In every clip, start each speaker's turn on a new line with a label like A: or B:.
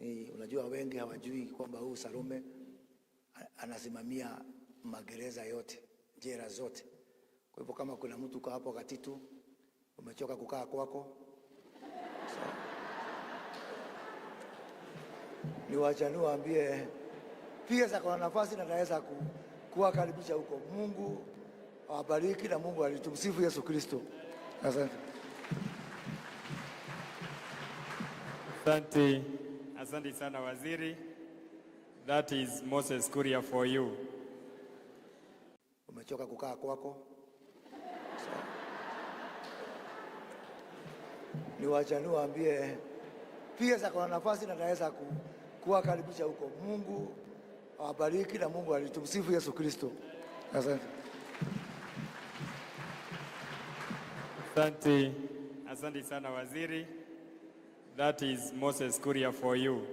A: Unajua wengi hawajui kwamba huyu Salome anasimamia magereza yote, jela zote. Kwa hivyo kama kuna mtu kwa hapo Gatitu umechoka kukaa kwako, so, niwachanue waambie pia sasa kuna nafasi na naweza kuwakaribisha huko. Mungu awabariki na Mungu alitumsifu Yesu Kristo. Asante.
B: Asante. Asante sana waziri. That is Moses Kuria for you.
A: Umechoka kukaa kwako? So, niwachanue waambie pia sasa kuna nafasi na naweza kuwakaribisha huko. Mungu awabariki na Mungu alitumsifu Yesu Kristo. Asante.
B: Asante. Asante sana waziri. That is Moses Kuria for you.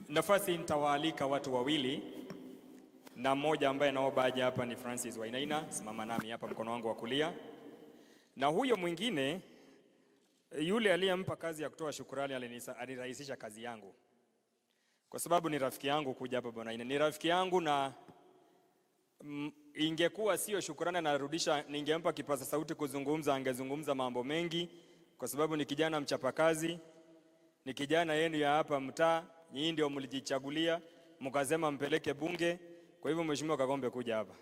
B: Nafasi nitawaalika watu wawili na mmoja ambaye naomba aje hapa ni Francis Wainaina, simama nami hapa mkono wangu wa kulia. Na huyo mwingine yule aliyempa kazi ya kutoa shukrani alirahisisha kazi yangu. Kwa sababu ni rafiki yangu kuja hapa bwana. Ni rafiki yangu na ingekuwa sio shukrani anarudisha, ningempa kipaza sauti kuzungumza, angezungumza mambo mengi kwa sababu ni kijana mchapakazi, ni kijana yenu ya hapa mtaa, nyinyi ndio mlijichagulia mkasema mpeleke bunge. Kwa hivyo Mheshimiwa Kagombe kuja hapa.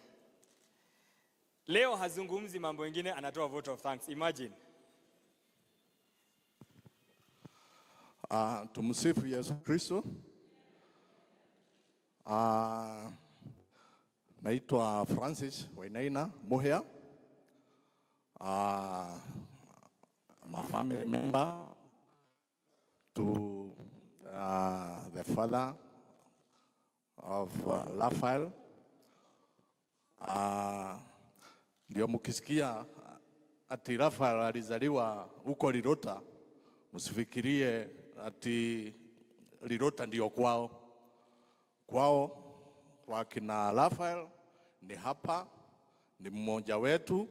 B: Leo hazungumzi mambo mengine, anatoa vote of thanks. Imagine.
C: Tumsifu Yesu Kristo. Naitwa Francis Wainaina Muhia. I'm a family member to the father of Raphael. Ndio mkisikia ati Raphael alizaliwa huko Lirota, msifikirie ati Lirota ndio kwao. Kwao kwa kina Raphael ni hapa, ni mmoja wetu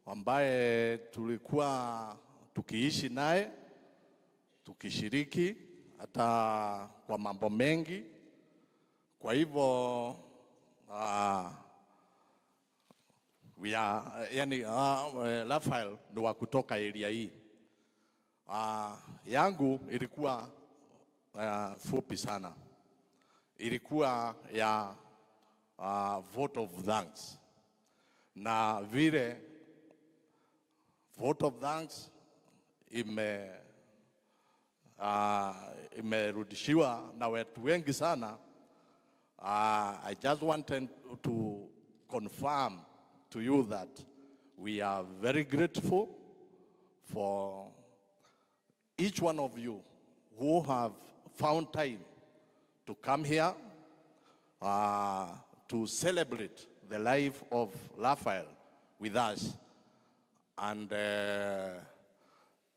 C: ambaye tulikuwa tukiishi naye, tukishiriki hata kwa mambo mengi. Kwa hivyo we are, yani, Raphael ni wa kutoka area hii. Yangu ilikuwa fupi sana. Ilikuwa ya vote of thanks. Na vile vote of thanks imerudishiwa na watu wengi sana. I just wanted to confirm to you that we are very grateful for each one of you who have found time to come here to celebrate the life of Raphael with us. And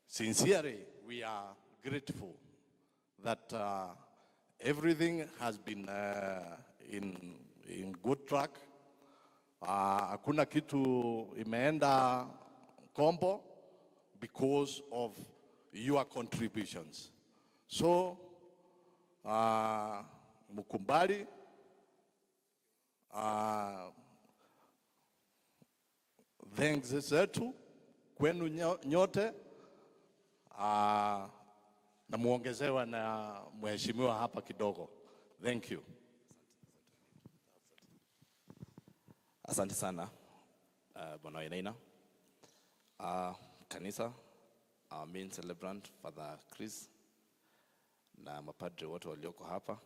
C: sincerely, we are grateful that everything has been in good track. Hakuna kitu imeenda kombo because of your contributions. So, mkumbali, thanks zetu kwenu nyote, na muongezewa na mheshimiwa hapa kidogo. Thank you.
D: Asante sana, Bwana Wainaina. Kanisa, our main celebrant Father Chris na mapadre wote walioko hapa,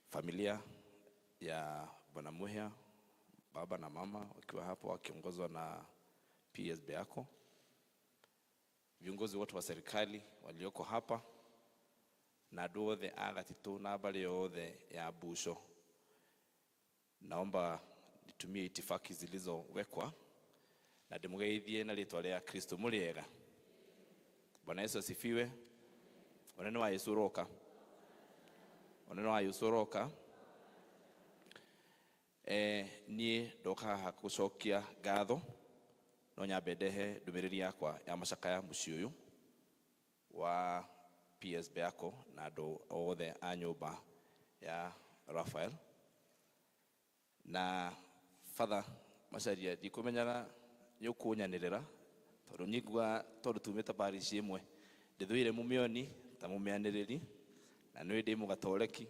D: familia ya Bwana Muhia, baba na mama wakiwa hapo wakiongozwa na PSB yako, viongozi wote wa serikali walioko hapa na andu othe a Gatitu na mbari yothe ya Busho. Naomba nitumie itifaki zilizowekwa na ndimugeithie na ritwa ria Kristo muriega. Bwana Yesu asifiwe. Unene wa Yesu uroka. Unene wa Yesu uroka. Nie ndoka haha gucokia ngatho, no nyambe ndehe ndumiriri yakwa ya macakaya muciĩ ũyũ. wa PS Beako na andũ othe a nyũmba ya Raphael. Na Father Macharia, ndikũmenyaga nĩ ũkũnyanĩrĩra tondũ nyiguaga tondũ tumĩte parish ĩmwe, ndĩthũire mũmĩoni ta mũmĩanĩrĩri, na nĩ ndĩ mũgatoreki.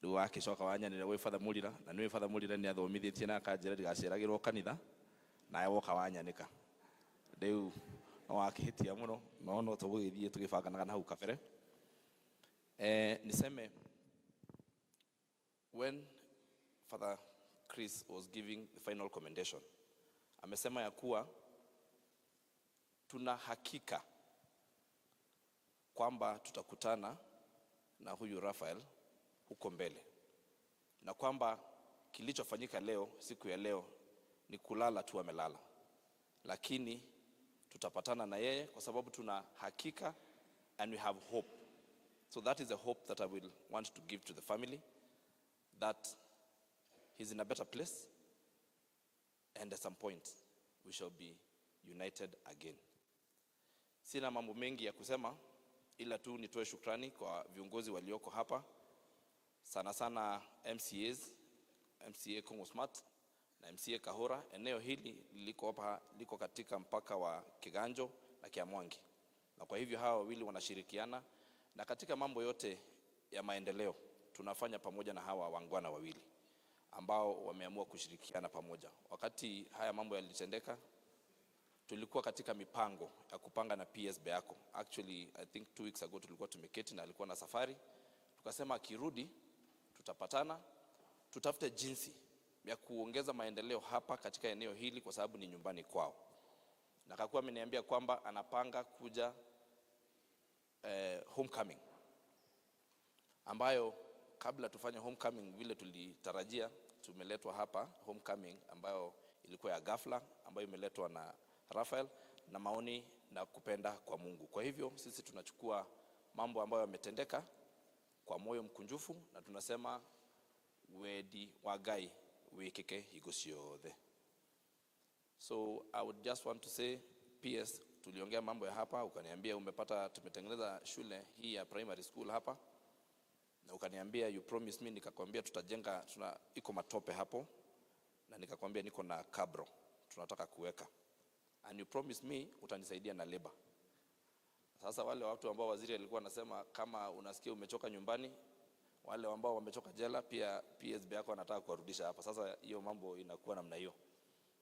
D: Rĩu wakĩcoka wanyanĩrĩra gwĩ Father Mũrira, na nĩ Father Mũrira nĩ athomithĩtie na akanjĩra ndigaceragĩrwo kanitha, nawe woka wanyanĩka. Rĩu no wakĩhĩtia mũno, no no tũgũgĩthiĩ tũgĩbanganaga na hau kabere. Niseme when Father Chris was giving the final commendation, amesema ya kuwa tuna hakika kwamba tutakutana na huyu Raphael huko mbele, na kwamba kilichofanyika leo, siku ya leo, ni kulala tu amelala, lakini tutapatana na yeye kwa sababu tuna hakika and we have hope. So that is a hope that I will want to give to the family, that he's in a better place, and at some point we shall be united again. Sina mambo mengi ya kusema, ila tu nitoe shukrani kwa viongozi walioko hapa, sana sana MCAs, MCA Kongo Smart na MCA Kahora. Eneo hili liko hapa, liko katika mpaka wa Kiganjo na Kiamwangi, na kwa hivyo hawa wawili wanashirikiana, na katika mambo yote ya maendeleo tunafanya pamoja na hawa wangwana wawili ambao wameamua kushirikiana pamoja. Wakati haya mambo yalitendeka, tulikuwa katika mipango ya kupanga na PS Beako. Actually, I think 2 weeks ago tulikuwa tumeketi na alikuwa na safari, tukasema akirudi tutapatana, tutafute jinsi ya kuongeza maendeleo hapa katika eneo hili kwa sababu ni nyumbani kwao. Na akakuwa ameniambia kwamba anapanga kuja homecoming, ambayo kabla tufanye homecoming vile tulitarajia, tumeletwa hapa homecoming ambayo ilikuwa ya ghafla, ambayo imeletwa na Raphael na maoni na kupenda kwa Mungu. Kwa hivyo sisi tunachukua mambo ambayo yametendeka kwa moyo mkunjufu na tunasema wedi wa Ngai wikike hingo ciothe. So I would just want to say, PS, tuliongea mambo ya hapa, ukaniambia umepata, tumetengeneza shule hii ya primary school hapa, na ukaniambia you promise me, nikakwambia tutajenga, tuna iko matope hapo, na nikakwambia niko na cabro tunataka kuweka, and you promise me utanisaidia na labor. Sasa wale watu ambao waziri alikuwa anasema kama unasikia umechoka nyumbani, wale ambao wamechoka jela pia PSB yako anataka kuwarudisha hapa. Sasa hiyo mambo inakuwa namna hiyo,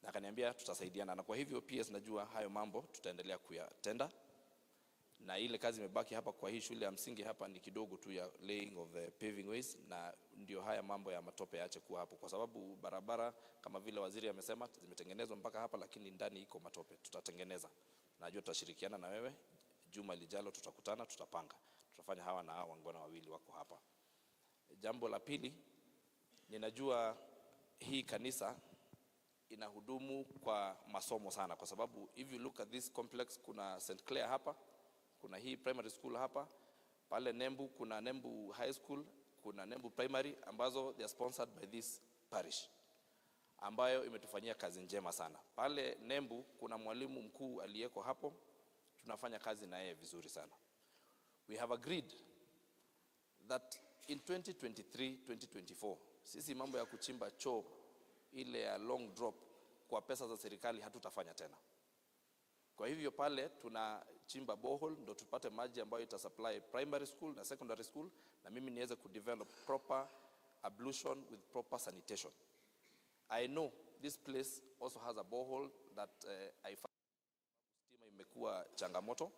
D: na akaniambia tutasaidiana, na kwa hivyo PS najua hayo mambo tutaendelea kuyatenda, na ile kazi imebaki hapa kwa hii shule ya msingi hapa ni kidogo tu ya laying of the paving ways, na ndio haya mambo ya matope yaache kuwa hapo, kwa sababu barabara kama vile waziri amesema zimetengenezwa mpaka hapa, lakini ndani iko matope. Tutatengeneza, najua tutashirikiana na wewe. Juma lijalo tutakutana, tutapanga, tutafanya hawa na hawa wangwana wawili wako hapa. Jambo la pili, ninajua hii kanisa inahudumu kwa masomo sana, kwa sababu if you look at this complex, kuna St. Clair hapa, kuna hii primary school hapa, pale Nembu kuna Nembu High School, kuna Nembu Primary ambazo they are sponsored by this parish, ambayo imetufanyia kazi njema sana. Pale Nembu kuna mwalimu mkuu aliyeko hapo, tunafanya kazi na yeye vizuri sana. We have agreed that in 2023 2024 sisi mambo ya kuchimba choo ile ya long drop kwa pesa za serikali hatutafanya tena. Kwa hivyo pale tunachimba borehole ndo tupate maji ambayo ita supply primary school na secondary school, na mimi niweze kudevelop proper ablution with proper sanitation. I know this place also has a borehole that I find stima imekuwa changamoto.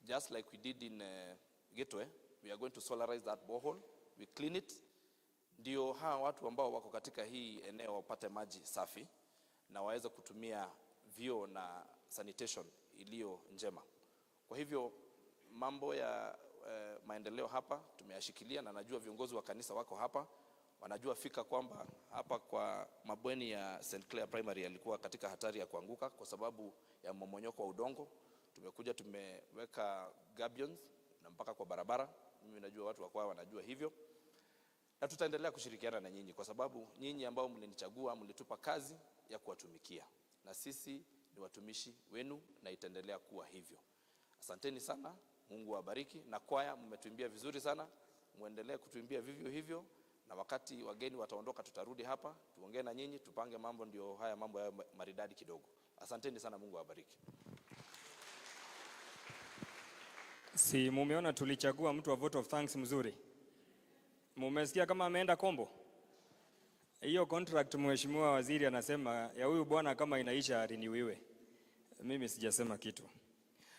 D: Just like we did in Gateway, we are going to solarize that borehole, we clean it, ndio hawa watu ambao wako katika hii eneo wapate maji safi na waweze kutumia vyoo na sanitation iliyo njema. Kwa hivyo mambo ya maendeleo hapa tumeyashikilia, na najua viongozi wa kanisa wako hapa, wanajua fika kwamba hapa kwa mabweni ya St. Clair Primary yalikuwa katika hatari ya kuanguka kwa sababu ya mmomonyoko wa udongo. Tumekuja tumeweka gabions na mpaka kwa barabara. Mimi najua watu wa kwao wanajua hivyo, na tutaendelea kushirikiana na nyinyi kwa sababu nyinyi ambao mlinichagua mlitupa kazi ya kuwatumikia, na sisi ni watumishi wenu na itaendelea kuwa hivyo. Asanteni sana, Mungu awabariki. Na kwaya mmetuimbia vizuri sana, muendelee kutuimbia vivyo hivyo, na wakati wageni wataondoka tutarudi hapa tuongee na nyinyi, tupange mambo, ndio haya mambo yawe maridadi kidogo. Asanteni sana, Mungu awabariki.
B: Si mumeona tulichagua mtu wa vote of thanks mzuri? Mumesikia kama ameenda kombo? Hiyo contract mheshimiwa waziri anasema ya huyu bwana kama inaisha ariniwiwe. Mimi sijasema kitu.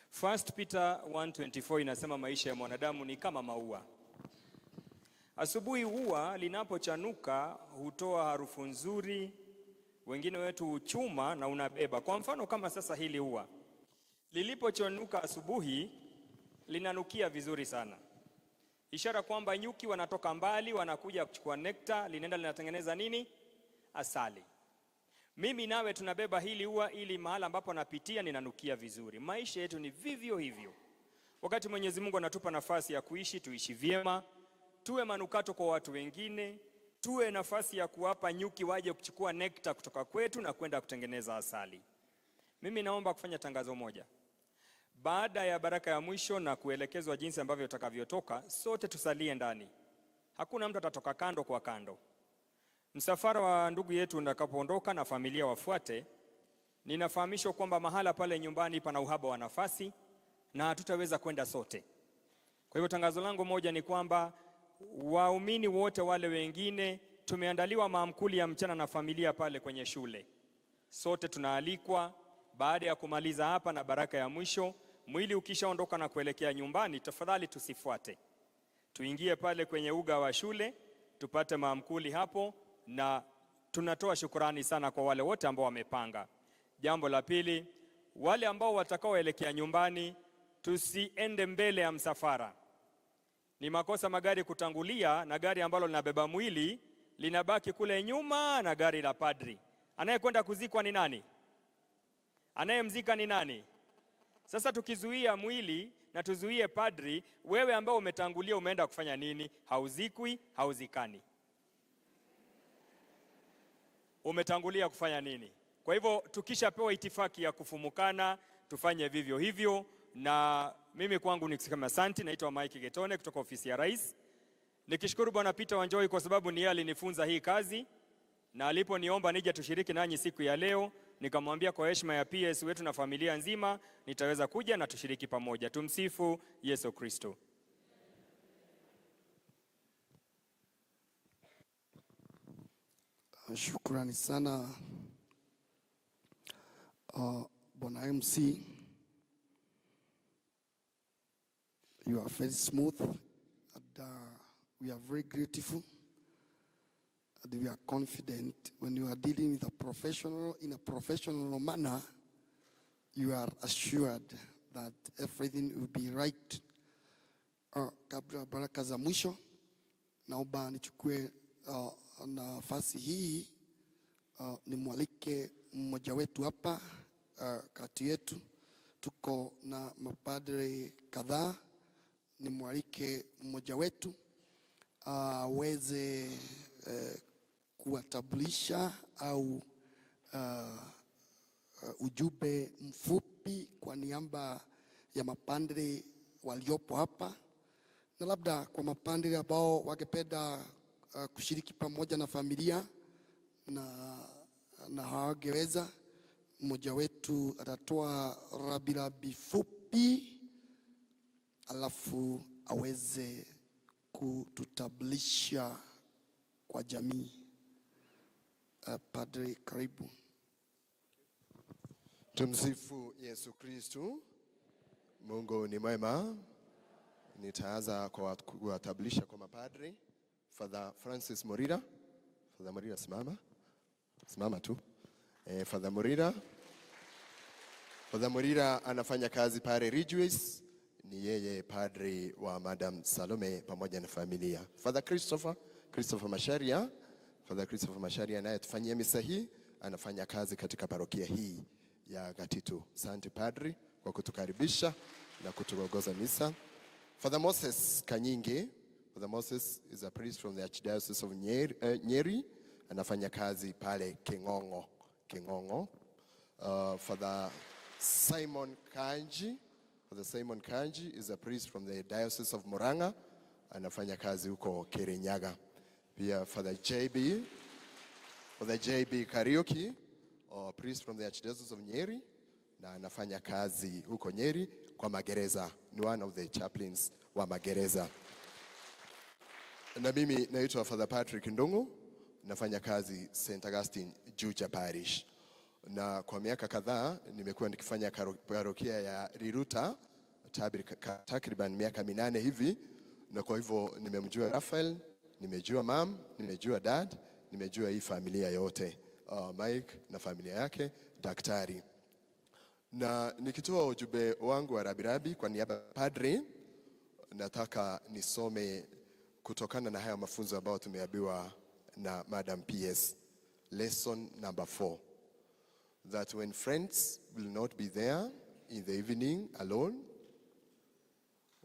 B: First Peter 1:24 inasema maisha ya mwanadamu ni kama maua. Asubuhi ua linapochanuka hutoa harufu nzuri, wengine wetu huchuma na unabeba. Kwa mfano kama sasa hili ua lilipochanuka asubuhi linanukia vizuri sana, ishara kwamba nyuki wanatoka mbali wanakuja kuchukua nekta, linaenda linatengeneza nini? Asali. Mimi nawe tunabeba hili ua ili mahala ambapo napitia ninanukia vizuri. Maisha yetu ni vivyo hivyo. Wakati Mwenyezi Mungu anatupa nafasi ya kuishi, tuishi vyema, tuwe manukato kwa watu wengine, tuwe nafasi ya kuwapa nyuki waje kuchukua nekta kutoka kwetu na kwenda kutengeneza asali. Mimi naomba kufanya tangazo moja. Baada ya baraka ya mwisho na kuelekezwa jinsi ambavyo utakavyotoka, sote tusalie ndani. Hakuna mtu atatoka kando kwa kando. Msafara wa ndugu yetu utakapoondoka na familia wafuate, ninafahamishwa kwamba mahala pale nyumbani pana uhaba wa nafasi na hatutaweza kwenda sote. Kwa hivyo tangazo langu moja ni kwamba waumini wote wale wengine tumeandaliwa maamkuli ya mchana na familia pale kwenye shule. Sote tunaalikwa baada ya kumaliza hapa na baraka ya mwisho, mwili ukishaondoka na kuelekea nyumbani, tafadhali tusifuate. Tuingie pale kwenye uga wa shule, tupate maamkuli hapo, na tunatoa shukurani sana kwa wale wote ambao wamepanga. Jambo la pili, wale ambao watakaoelekea nyumbani, tusiende mbele ya msafara. Ni makosa magari kutangulia na gari ambalo linabeba mwili linabaki kule nyuma na gari la padri. Anayekwenda kuzikwa ni nani? Anayemzika ni nani? Sasa tukizuia mwili na tuzuie padri, wewe ambao umetangulia umeenda kufanya nini? Hauzikwi, hauzikani. Umetangulia kufanya nini? Kwa hivyo tukishapewa itifaki ya kufumukana, tufanye vivyo hivyo. Na mimi kwangu ni kusema asante. Naitwa Mike Getone kutoka ofisi ya Rais. Nikishukuru Bwana Peter Wanjohi kwa sababu ni yeye alinifunza hii kazi, na aliponiomba nije tushiriki nanyi siku ya leo, nikamwambia kwa heshima ya PS wetu na familia nzima nitaweza kuja na tushiriki pamoja. Tumsifu Yesu Kristo.
E: Shukrani sana Bwana MC. You are very smooth, and we are very grateful, and we are confident when you are dealing with a professional in a professional manner, you are assured that everything will be right. Kabla ya baraka za mwisho, naomba nichukue nafasi hii nimwalike mmoja wetu hapa kati yetu. Tuko na mapadre kadhaa, nimwalike mmoja wetu aweze kuwatambulisha au ujumbe mfupi kwa niaba ya mapadre waliopo hapa, na labda kwa mapadre ambao wangependa kushiriki pamoja na familia na hawangeweza, mmoja wetu atatoa rabirabi fupi alafu aweze kututambulisha kwa jamii. Padre, karibu.
F: Tumsifu Yesu Kristu. Mungu ni mwema. Nitaanza kwa kuwatambulisha kwa mapadri. Father Francis Morira. Father Morira, simama. Simama tu. Father Morira. Father Morira anafanya kazi pale Ridgeways. Ni yeye padri wa Madam Salome pamoja na familia. Father Christopher Macharia. Father Christopher Macharia naye tufanyia misa hii, anafanya kazi katika parokia hii ya Gatitu. Asante padri kwa kutukaribisha na kutuongoza misa. Father Moses Kanyinge. Father Moses is a priest from the Archdiocese of Nyeri. Anafanya kazi pale King'ong'o. King'ong'o. Father Simon Kanji. Father Simon Kanji is a priest from the Diocese of Murang'a, anafanya kazi huko Kirinyaga. Pia Father JB Kariuki, a priest from the Archdiocese of Nyeri, na anafanya kazi huko Nyeri kwa magereza, ni one of the chaplains wa magereza. Na mimi naitwa Father Patrick Ndungu, nafanya kazi St. Augustine Juja Parish, na kwa miaka kadhaa nimekuwa nikifanya parokia ya Riruta takriban miaka 8 hivi, na kwa hivyo nimemjua Raphael, nimejua mam, nimejua dad, nimejua hii familia yote, Mike na familia yake, daktari. Na nikitoa ujumbe wangu wa rabirabi kwa niaba ya padri, nataka nisome kutokana na haya mafunzo ambayo tumeambiwa na Madam PS. Lesson number 4. That when friends will not be there in the evening alone,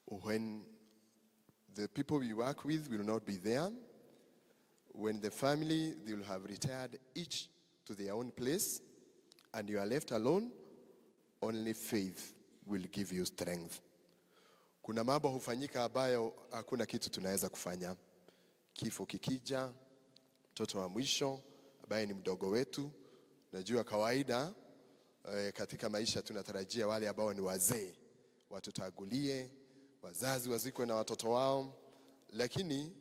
F: when the people we work with will not be there, when the family, they will have retired each to their own place, and you are left alone, only faith will give you strength. Kuna mambo hufanyika ambayo hakuna kitu tunaweza kufanya. Kifo kikija, mtoto wa mwisho ambaye ni mdogo wetu, najua kawaida katika maisha tunatarajia wale ambao ni wazee watutagulie, wazazi wazikwe na watoto wao, lakini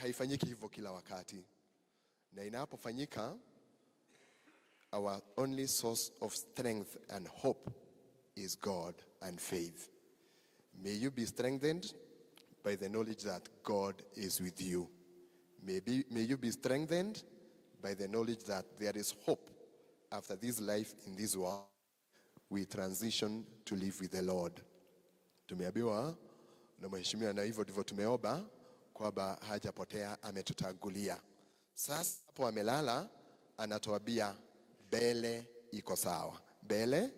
F: haifanyiki hivyo kila wakati. Na inapofanyika, our only source of strength and hope is God and faith. May you be strengthened by the knowledge that God is with you. May you be strengthened by the knowledge that there is hope after this life in this world. We transition to live with the Lord. Tumeambiwa na mheshimiwa, na hivyo ndivyo tumeomba kwamba hajapotea, ametutangulia. Sasa hapo amelala, anatuambia mbele iko sawa. Mbele,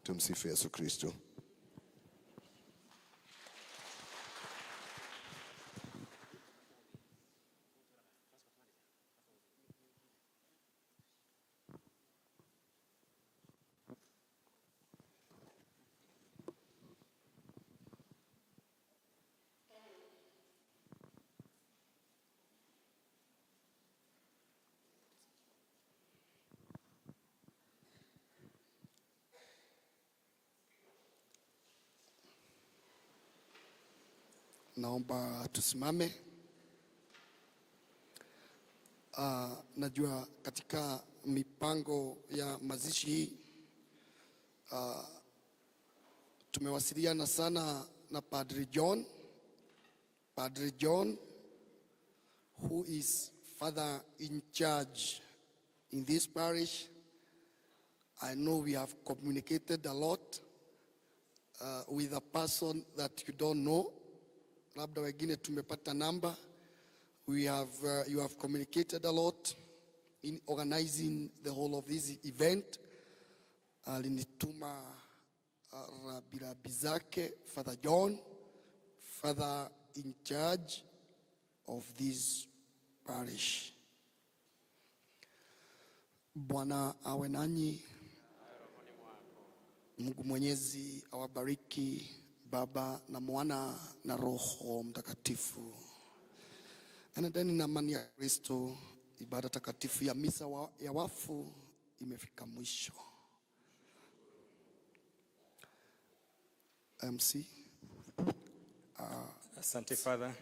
F: tumsifu Yesu Kristo.
E: Naomba tusimame. Najua katika mipango ya mazishi hii, tumewasiliana sana na Padre John. Padre John, who is father in charge in this parish. I know we have communicated a lot with a person that you don't know. Labda wengine tumepata namba. You have communicated a lot in organizing the whole of this event. Alinituma rabirabi zake, Father John, father in charge of this parish. Bwana awe nanyi. Mungu Mwenyezi awabariki, Baba na Mwana na Roho Mtakatifu. Enendeni na amani ya Kristo. Ibada takatifu ya misa ya wafu imefika mwisho. MC.
B: Asante Father.